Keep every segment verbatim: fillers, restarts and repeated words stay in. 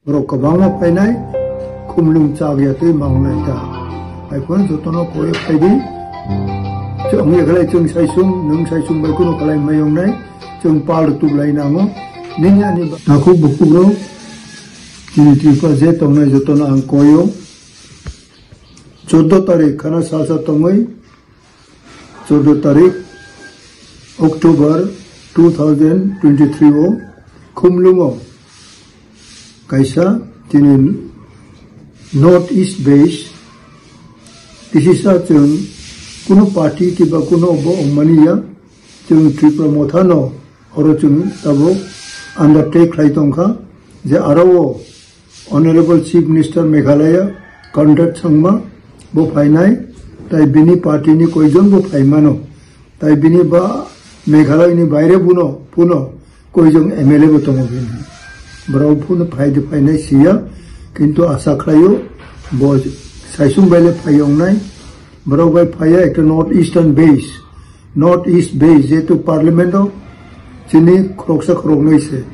Borok kwbangma phainai, khumlung chak ya twi mangnai ta. Hai phano jotono koi phaidi. Chwng ya khlai chwng saisung, nwng saisung bai kuno khlai mayung nai, chwng pal rwtuk lai nango. Nini ani ba-, takhuk bukhuk rok, chini Tripura je tongnai jotono ang koyo. Chordo tarik khana salsa tongwi, chordo tarik October two thousand twenty-three o Khumlungo kaisa chini North East base, kisisa chwng kuno party kiba kuno bo wngmani ya, chwng Tripura Motha no oro chwng tabuk undertake khlai tongkha je aro o Honorable Chief Minister Meghalaya Conrad Sangma bo phainai, tai bini party ni koijon bo phaimano, tai bini ba Meghalaya ni baire buno, puno koijon M L A bo tongo bini. Borok phano phaidi phainai siya, kintu asa khlaio bo saisung baile phai wngnai, borok bai phaiya ekta North Eastern base. North East base, jehetu parliament o chini khoroksa khoroknwi se.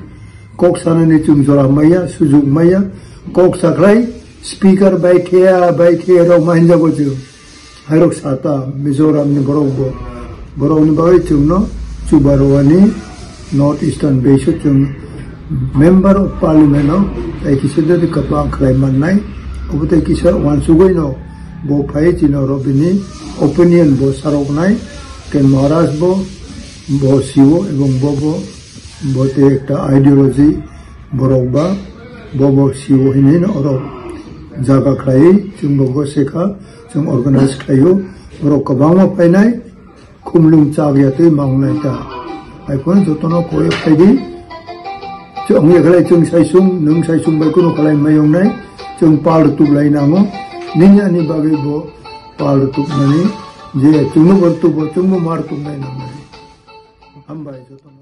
Kok sanani chwng jora maya, sujuk maya, kok sakhlai speaker bai kheya, bai kheya rok ma hinjago chwng. Hairok sata Mizoram ni borok bo. Borok ni bagwi chwngno chubarwani North Eastern base o chwng member of parliament o tai kisa de kwbang khlai mannai. Obo tai kisa wansugwi no bo phai chini oro bini opinion bo saroknai, ke Maharaj bo, bo siwo ebong bo, bo, bo te ekta ideology borok ba, bo, bo siwo hinwi no oro jaga khlai chwng bo, bo sekha chwng organize khlaio, borok kwbangma phainai, khumlung chak ya twi mangnai ta. Hai phano jotono koi phaidi. Chwng ya khlai chwng saisung, nwng saisung bai kuno khlai mayung nai, chwng pal rwtuk lai nango. Nini ani bagwi bo pal rwtuk mani, je chwngno bo rwtuk bo, chwngbo ma rwtuk nai nangnai. Hambai jotono.